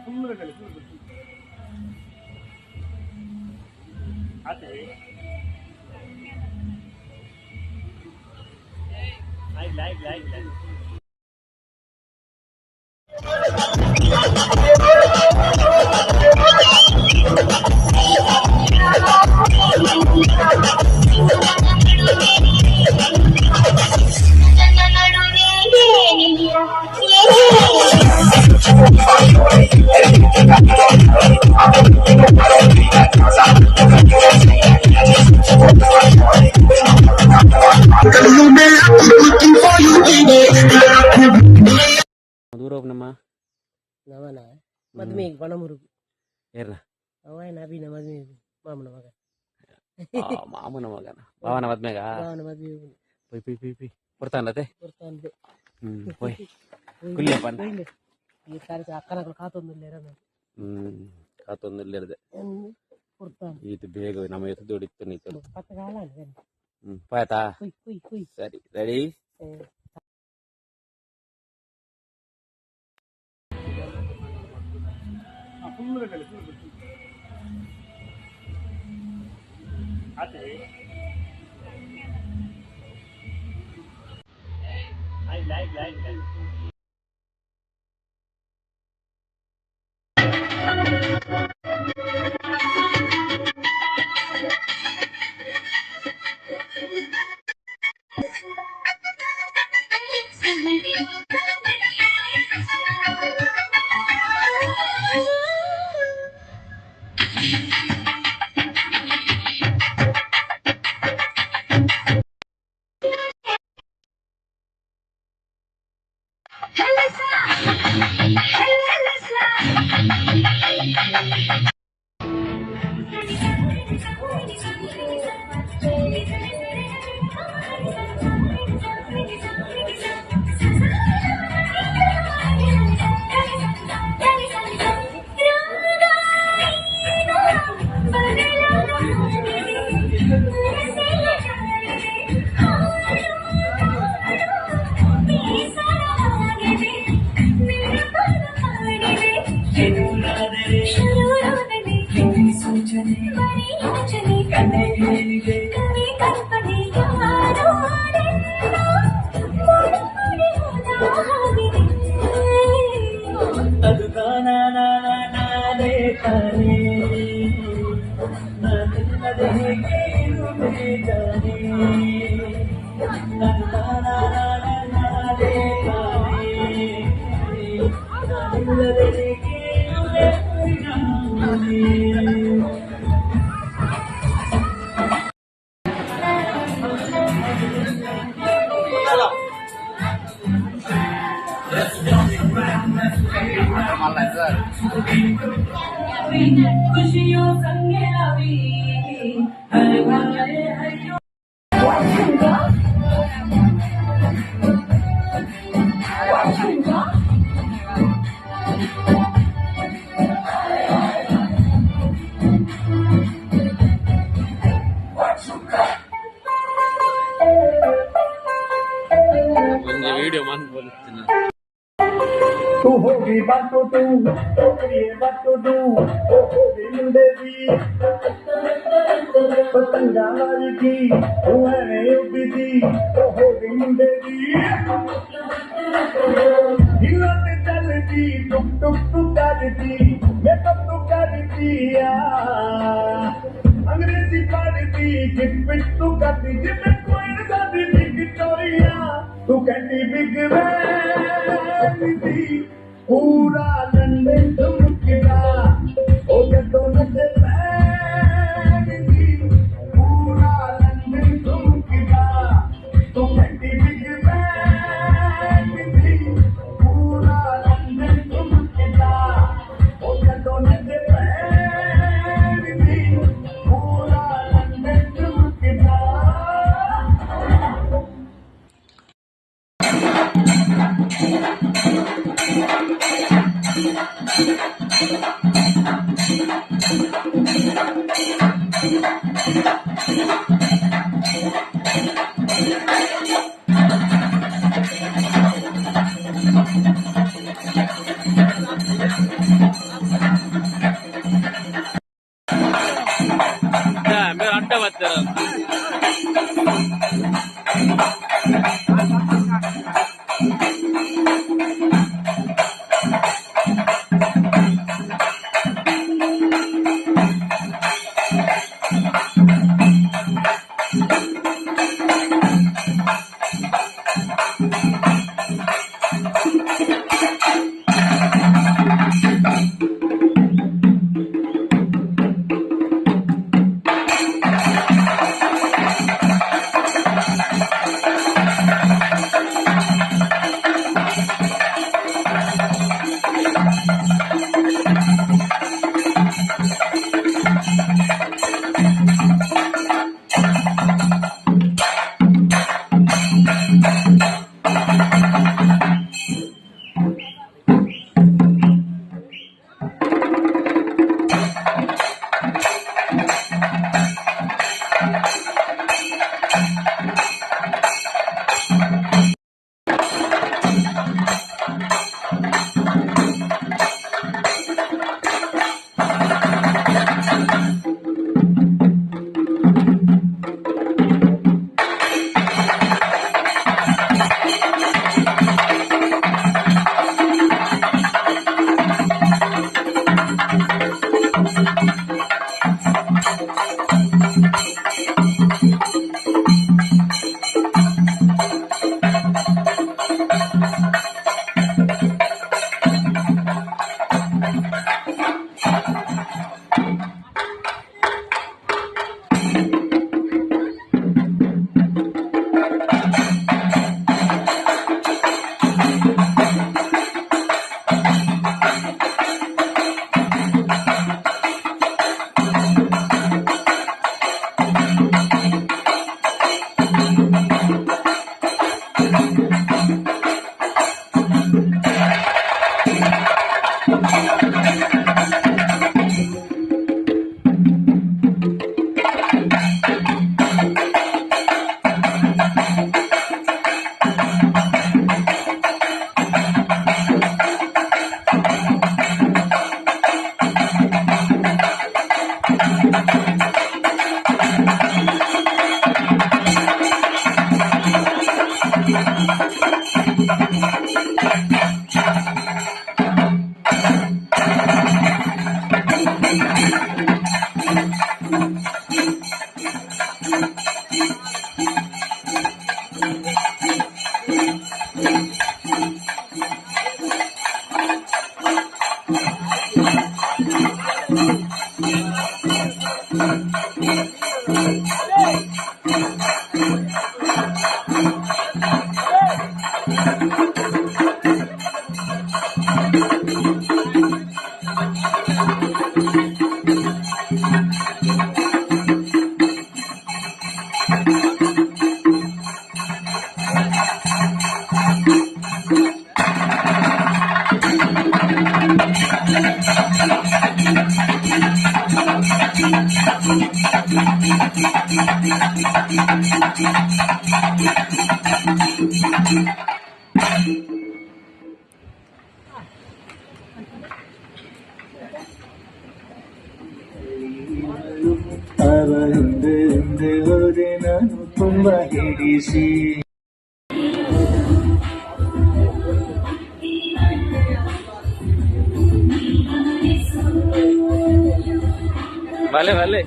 Full ಕಲಿ full. ಆತೆ ಆಯ್ತು ಆಯ್ತು ಆಯ್ತು. ದೂರ ಹೋಗ್ನಮ್ಮ. ನವನ ಮದ್ಮೆಗೆ ಪಣಮುರುಗು. ಏರ್ನ? ಅವ ನವೀನ ಮದ್ಮೆಗೆ, ಮಾಮನ ಮಗ. ಮಾಮನ ಮಗನ, ಭಾವನ ಮದ್ಮೆಗ? ಭಾವನ ಮದ್ಮೆಗೆ. ಪೊಯ್ ಪೊಯ್ ಪೊಯ್ ಪೊಯ್, ಕೊಡ್ತಾನತೆ. ಕೊಡ್ತಾನೆ. ಪೊಯ್ ಕುಲ್ಲೆ ಪಂಡ. ಈ ಕಾರ್ಯ ಅಕ್ಕನಗಳು ಕಾತೊಂದಿಲ್ಲ. ಕಾತೊಂದಿಲ್ಲ. ಕೊಡ್ತಾನೆ. ಈತ ಬೇಗ ನಮ್ಮ ಎತ್ತು ದುಡಿತ್ತು ನೀತು. ಪತ್ತ ಕಾಲ. ಪಾಯ್ತಾ? ಕುಯ್ ಕುಯ್ ಕುಯ್. ಸರಿ, ರೆಡಿ. ಫುಲ್ ಕಲಿ ಫುಲ್. ಆತೆ ಆಯ್ತು ಆಯ್ತು ಆಯ್ತು. ಅದು ತಾನೇ ತಾನೇ, ನಾನಿಲ್ಲದೆ ಹೇಗೆ ಇರುವೆ ಜಾನೆ. ಅದು ತಾನೇ ತಾನೇ, ನಾನಿಲ್ಲದೆ ಹೇಗೆ ಇರುವೆ ಜಾನೆ. खुशियों संग रवि हर हरे हरियो. ಒಂಜಿ ವಿಡಿಯೋ ಮನ್ ಬೋಲಿತ್ತಿನ. ਤੂੰ ਹੋ ਗਈ ਬਾਟੋ ਤੂੰ, ਟੋਕਰੀਏ ਬਾਟੋ ਤੂੰ, ਉਹ ਹੋ ਗਈ ਮੁੰਡੇ ਦੀ ਪਤੰਗਾਂ ਵਰਗੀ, ਤੂੰ ਐਵੇਂ ਉੱਡਦੀ, ਉਹ ਹੋ ਗਈ ਮੁੰਡੇ ਦੀ। ਹਿੱਲਾਂ ਤੇ ਚੱਲਦੀ, ਟੁਕ ਟੁਕ ਤੂੰ ਕਰਦੀ, ਮੇਕਅਪ ਤੂੰ ਕਰਦੀ ਆ, ਅੰਗਰੇਜ਼ੀ ਪੜ੍ਹਦੀ, ਜਿਪ ਪਿਟ ਤੂੰ ਕਰਦੀ, ਜਿਵੇਂ ਕੋਈ ਸਾਡੀ ਵਿਕਟੋਰੀਆ। ਤੂੰ ਕਹਿੰਦੀ ਬਿਗ ਬੈਂਗ ਦੀ, ਪੂਰਾ ਲੰਡਨ ਧਮਕਦਾ, ਉਹ ਜਦੋਂ ਨੱਚੇ ਪੈਣ ਦੀ, ਪੂਰਾ ਲੰਡਨ ਧਮਕਦਾ। ਤੂੰ ਕਹਿੰਦੀ ਬਿਗ ਬੈਂਗ ਦੀ, ਪੂਰਾ ਲੰਡਨ ਧਮਕਦਾ, ਉਹ ਜਦੋਂ ਨੱਚੇ ਪੈਣ ਦੀ, ਪੂਰਾ ਲੰਡਨ ਧਮਕਦਾ। ಅವಳ ಹಿಂದೆ ಹಿಂದೆ ಹೋದೆ ನಾನು ತುಂಬ ಹಿಡಿಸಿ. ಭಲೆ ಭಲೆ.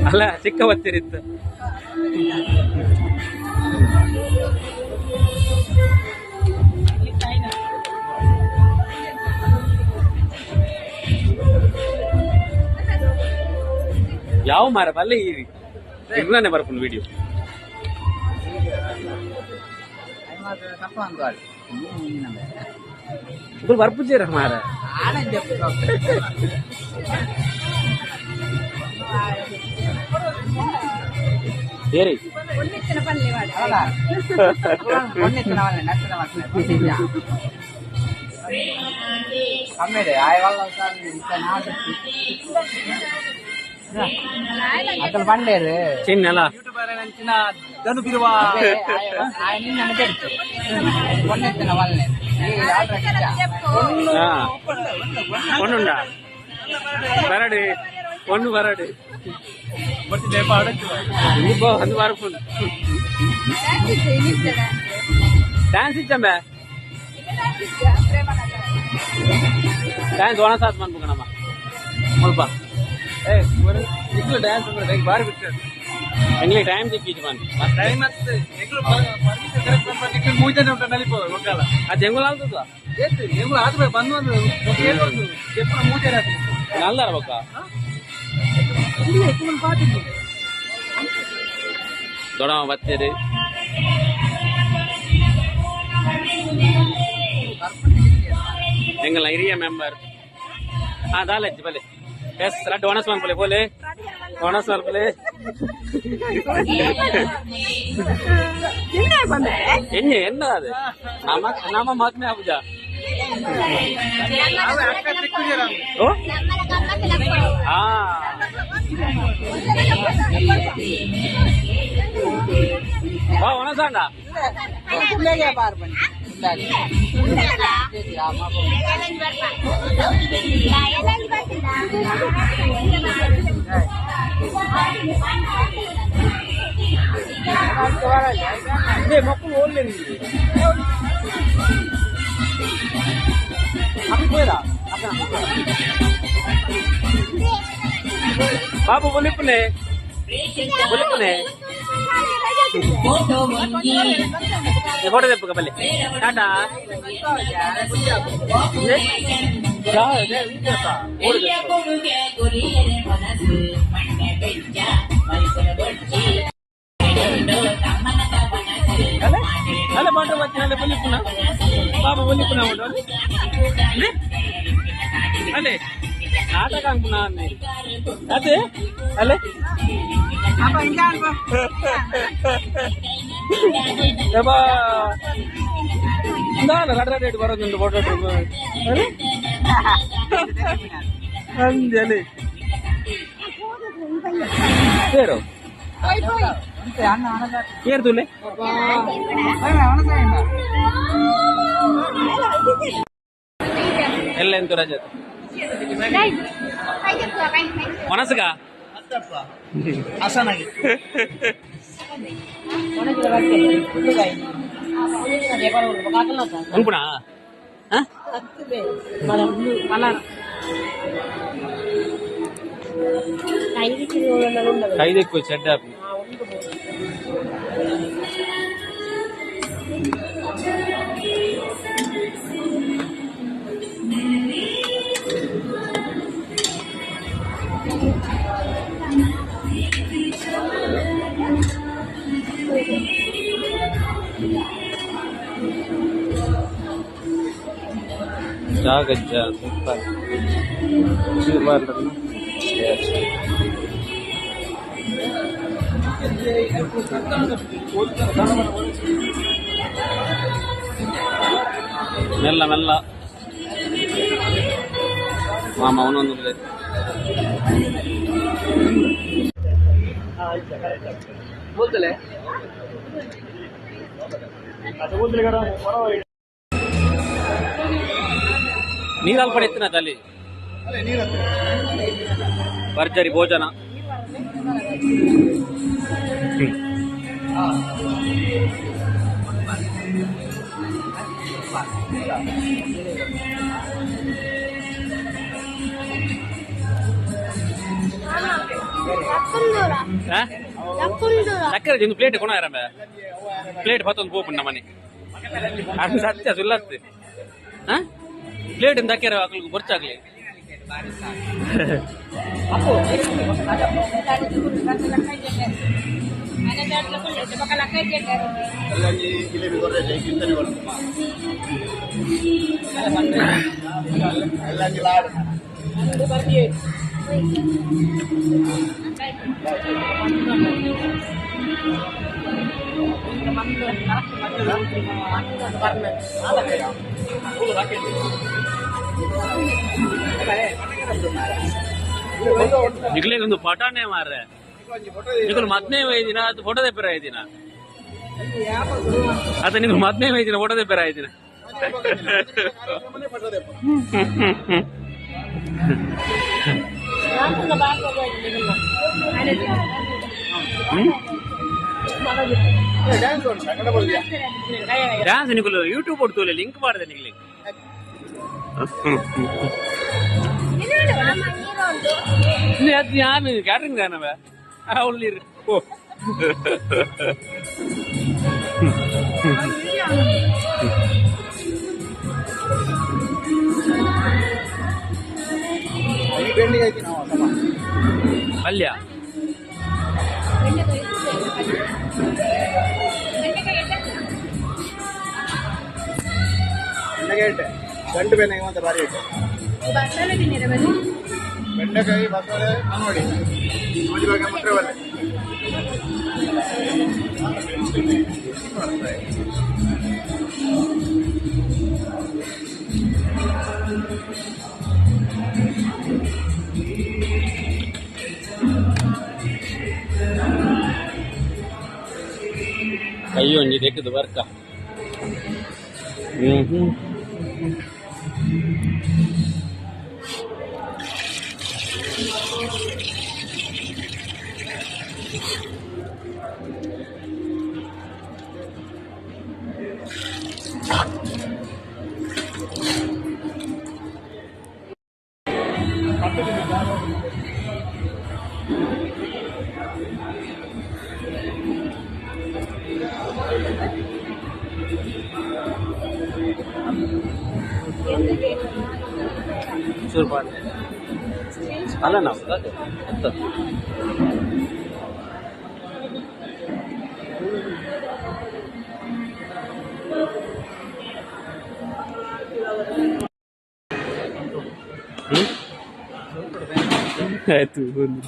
ಅಲ್ಲ, ಚಿಕ್ಕ ಬತ್ತಿರಿತ್ತು. ಯಾವ ಮಾರ ಬಲ್ಲೆ ಇರ್ನಾನೆ ಬರ್ಕೊಂಡು ವಿಡಿಯೋ. ಬರ್ಪುಜೇರ ಮಾರ. ಏರಿ ಅಕಲ್ ಬಂಡೇರು. ಚಿನ್ನಲ್ಲ. ಹಾ, ಒಂದುಂಡ ಬರಡಿ, ಒಂದು ಬರಡಿ. ಒಂದು ಬರ್ಪುಂಡು ಡ್ಯಾನ್ಸ್ ಇಚ್ಚಂಬೆ. ಡ್ಯಾನ್ಸ್ ಒಣ ಸಾತ್ ಮನ್ಪುಕಣಮ್ಮ ಮುಲ್ಪ. ಡ್ಯಾನ್ಸ್ ಬಾರಿ ಬಿಟ್ಟು. ಎಂಗ್ಲಿ ಟೈಮ್ ಸಿಕ್ಕಿச்சு ಮನ್. ಟೈಮ್ ಮತ್ತೆ ಮೂಜನೆ ಉಂಟು ನಲಿಪೋ ಒಕ್ಕಾಲ. ಆ ಜಂಗುಲ ಆಗ್ತದ. ಏತ್ ಎಂಗ್ಳು ಆದ್ರೆ ಬಂದು ಒಂದು ಏಳು ಚೆಪ್ಪನ ಮೂಜನೆ ಆಗ್ತದೆ. ನಲ್ದಾರ ಬೊಕ್ಕ. ದೊಡಮ ಬತ್ತೀರಿ. ಎಂಗಲ ಹಿರಿಯ ಮೆಂಬರ್. ಹಾ, ದಾಲಜ್ಜಿ ಬಲೆ. ಎಸ್, ರಡ್ಡು ಒಣಸ್ ಮನ್ಪುಲೆ ಪೋಲೆ, ಒಣಸ್ ಮನ್ಪುಲೆ. ಎಣ್ಣೆ ಎನ್ನ ಅದು ನಮ್ಮ ನಮ್ಮ ಮಗ್ನೆ ಅಬುಜ. ಓ ಹಾ, ಬಾ ಒಣಸಾಂಡ. ಇದೇ ಮಕ್ಕಳು ಓದ್ಲೇನು ಅಪ್ಪಿ పోయిరా. ಬಾಬು ಬೊಲಿಪುನೆ ಬೊಲಿಪುನೆ. ಫೋಟೋ ತೆಪ್ಪುಗ ಬಲ್ಲಿ. ಟಾಟಾ. ಅಲ್ಲ ಪಾಠ ಬರ್ತೀನಿ. ಬೊಲಿಪುನ ಬಾಬು ಬೊಲಿಪುನ. ಅಲ್ಲೇ ನಾಟಕ ಅಂಕುನ ಅದೇ ಅಲ್ಲೇ. ಇಂದಾಲ ರಡ್ ರಡ್ ಇಟ್ಟು ಬರೋದುಂಟು ಫೋಟೋ. ಅಂಜಲಿ ಏರು ಏರು ತುಲೆ. ಎಲ್ಲ ಎಂತ ರಜತ್ ಮನಸ್ಸಿಗ. ಉಂಪುಣಾ? ಕೈದೆಕ್ಕು ಚೆಡ್ಡ. ಜಾಗಜ್ಜ ಸೂಪರ್. ಮೆಲ್ಲ ಮೆಲ್ಲ ಮಾಮ ಅವನೊಂದು ಬೋಲ್ತಲೆ ನೀರಲ್ಲಿ ಪಡೆಯುತ್ತಿನ ತಲೆ ಭರ್ಜರಿ ಭೋಜನ. ಸಕ್ಕರೆ ಒಂದು ಪ್ಲೇಟ್ ಕೊಣ ಆರಂಭ ಪ್ಲೇಟ್ ಪತ್ತೊಂದು ಪೋಪುಂಡ ಮನೆ ಅದು ಸತ್ಯ ಸುಲ್ಲತ್ತೆ. ಪ್ಲೇಟ್ ಇಂದ ಹಾಕ್ಯಾರ ಅಕ್ಲಿಗೆ ಬೊರ್ಚಾಗ್ಲಿ. ನಿಕ್ಲೆ ಒಂದು ಪಟಾನೆ ಮಾರ್ರೆ, ನಿಕುಲು ಮದ್ನೇ ವೈದಿನ ಅದು ಫೋಟೋ ತೆಪ್ಪರ ಆಯ್ದಿನ ಅದ ನಿಂಗೆ ಮದ್ನೇ ವೈದಿನ ಫೋಟೋ ತೆಪ್ಪರ ಆಯ್ದಿನ. ಡ್ಯಾನ್ಸ್ ನಿಕುಲು ಯೂಟ್ಯೂಬ್ ಕೊಡ್ತು ಲಿಂಕ್ ಮಾಡಿದೆ ನಿಗ್ಲಿ. ಅದು ಕ್ಯಾಟ್ರಿಂಗ್ ತಾನವ ಅವಳು. ಓ ಪಲ್ಯ ಗಂಟು ಬೇನೆ ಅಂತ ಭಾರಿ ಇಟ್ಟು ಬೆಂಡೆಕಾಯಿ ಬಸಳೆ ನೋಡಿ ನೋಡಿ ಮುಟ್ರೆ ಬಲ್ಲೆ. ಕೈ ಒಂಜಿ ದೆಕ್ಕದು ಬರ್ಕ. ಚೂರು ಪಾಡ್ ಅಲ್ಲ ನಾವು ಆಯ್ತು ಬಂದು.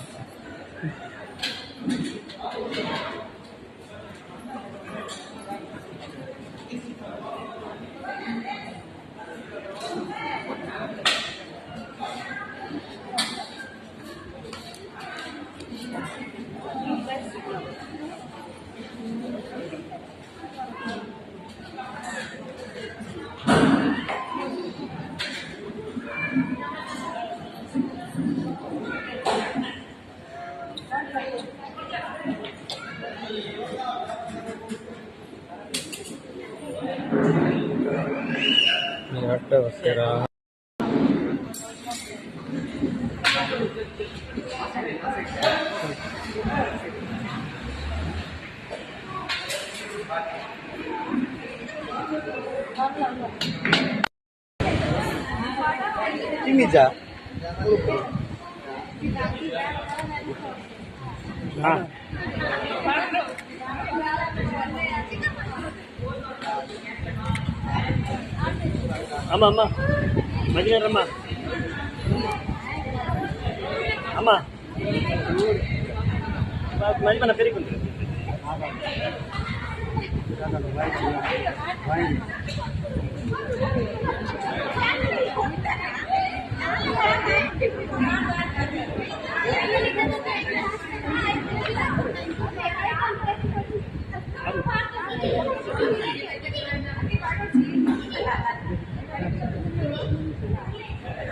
ತಿಂದಿಜ್ಜಾ? ಅಮ್ಮ ಅಮ್ಮ ಮದಿನಾರಮ್ಮ ಅಮ್ಮ ಮಜ್ಮನ ಪೆರಿಕುಂಡು.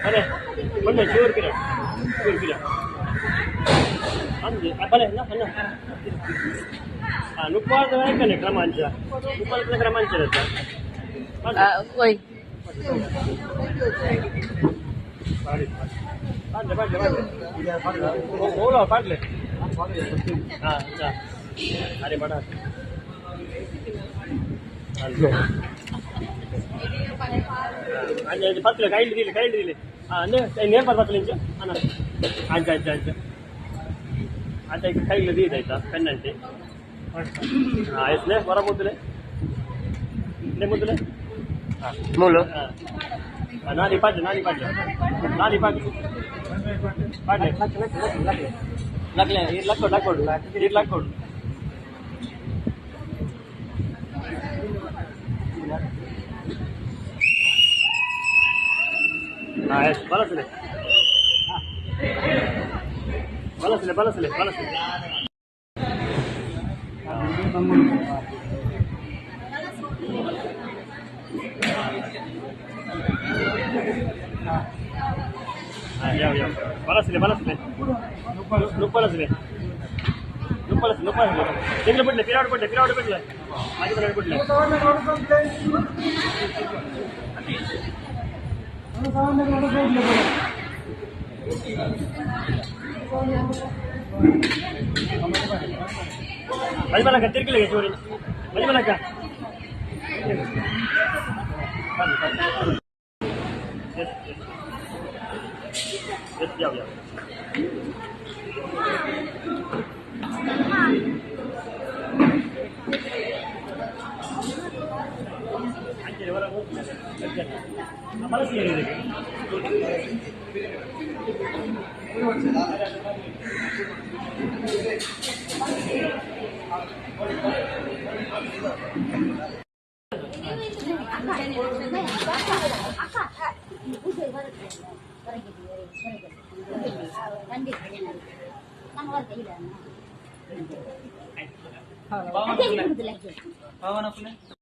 ಅರೆ ಬನ್ನಿ ಶೂರ್ ಕಿರ ಶೂರ್ ಕಿರ ಅಂದು ಬಲೆ ಅಣ್ಣ ಹಾಂ ನುಪ್ಪಾದ ಕಣೆ ಕ್ರಮಾಂಚ ನುಪ್ಪಾದ ಕ್ರಮಾಂಚ ಓಯ್ ಪಾಡ್ಲೆ ಪಾಡ್ಲೆ ಪಾಡ್ಲೆ ಓಲೋ ಪಾಡ್ಲೆ ಹಾಂ ಅರೆ ಬಡ ಅಂಚೆ ಪತ್ಲೆ ಕೈಲಿ ದೀಲೆ ಕೈಲಿ ದೀಲೆ ಹಾಂ ಅಂದ್ರೆ ನೇರ್ಪಾರ್ ಪತ್ಲೆ ಇಂಚ ಅಣ್ಣ ಅಂಚ ಅಂಚ ಅಂಚ ಅಂಚ ಕೈಲಿ ದೀದ ಆಯ್ತಾ ಪೆನ್ನಂಟಿ ಹಾಂ ಎಸ್ಲೆ ಹೊರ ಮುದ್ದಲೆ ನೇ ಮುದ್ದಲೆ ಹಾಂ ಮೂಲು ಹಾಂ ನಾನಿ ಪಾಡ್ಲೆ ನಾನಿ ಪಾಡ್ಲೆ ನಾನಿ ಪಾಡ್ಲೆ ಪಾಡ್ಲೆ ಲಕ್ಲೆ ಇರ್ ಲಕ್ಕೊಡು ಲಕ್ಕೊಡು ಇರ್ ಲಕ್ಕೊಡು ಹಾಂ ಎಸ್ ಬಲಸಲೆ ಬಲಸಲೆ ಬಲಸಲೆ ಬಲಸಲೆ ಹಾಂ ಯಾವ ಯಾವ ಬಲಸಲೆ ಬಲಸಲೆ ನುಪ್ಪಲಸಲೆ ನುಪ್ಪಲಸಲೆ ನುಪ್ಪಲಸಲೆ ತಿಂಗಳು ಬಿಡ್ಲೆ ಪಿರಾಡು ಬಿಡ್ಲೆ ಪಿರಾಡು ಬಿಡ್ಲೆ ಮಾಜಿ ಬಿಡ್ಲೆ ಬಿಡ್ಲೆ ಮಜ್ಮಲಕ್ಕ ತಿರ್ಗಿಲಿಗೆ ಚೂರಿ ಮಜ್ಮಲಕ್ಕ ಎಸ್ ಎಸ್ ಎಸ್ ಯಾವ ಯಾವ ಅಂಚೆ ಹೊರ ಹೋಗ್ತಾರೆ ಮನಸ್ಸಿಗೆ ಇದಕ್ಕೆ ಪವನ.